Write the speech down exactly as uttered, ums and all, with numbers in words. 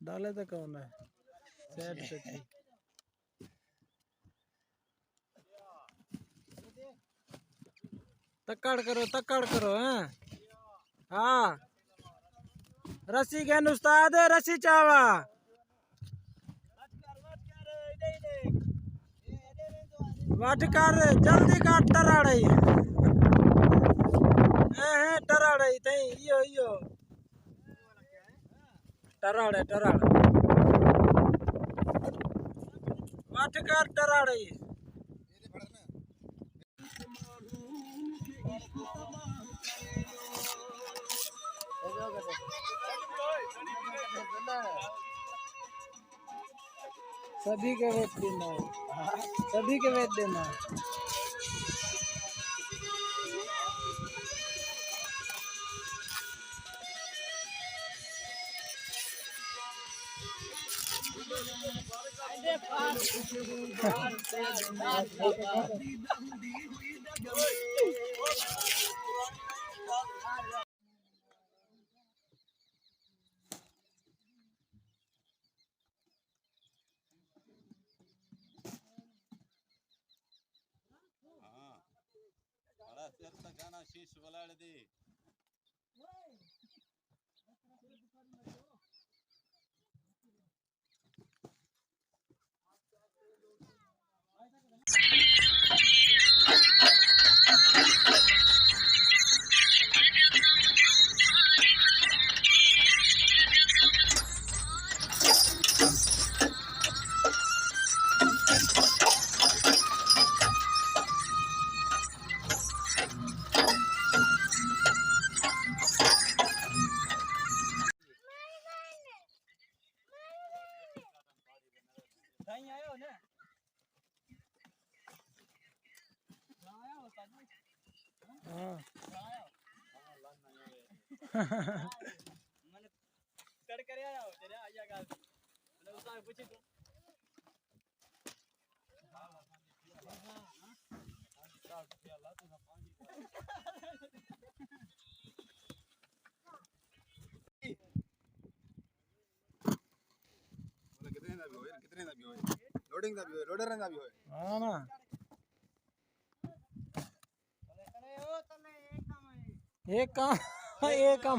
ڈالے تے کون ہے؟ سیٹ تے تھی۔ تکڑ کرو، تکڑ کرو، ہیں؟ ہاں۔ رسی گھن استاد، رسی چاوا۔ وٹھ کر، جلدی کر، ٹراڑے۔ اے ہیں، ٹراڑے، تئیں، ایو، ایو۔ ٹراڑے، ٹراڑ۔ وٹھ کر، ٹراڑے۔ سبھی کے ویٹ دینا ہے۔ سبھی کے ویٹ دینا ہے۔ ہاں۔ بڑا سر تکانا شیش بلاڑ دی۔ سائیں آئے ہو نا؟ ہاں۔ میں نے کڑ کرے آیا ہو، تیرے آیا گا۔ میں نے اس سے پوچھی تو۔ کتنے دا بھی ہوئے، کتنے دا بھی ہوئے، لوڈنگ دا بھی ہوئے، لوڈر دا بھی ہوئے۔ ہاں نا۔ ایک کام، ایک کام۔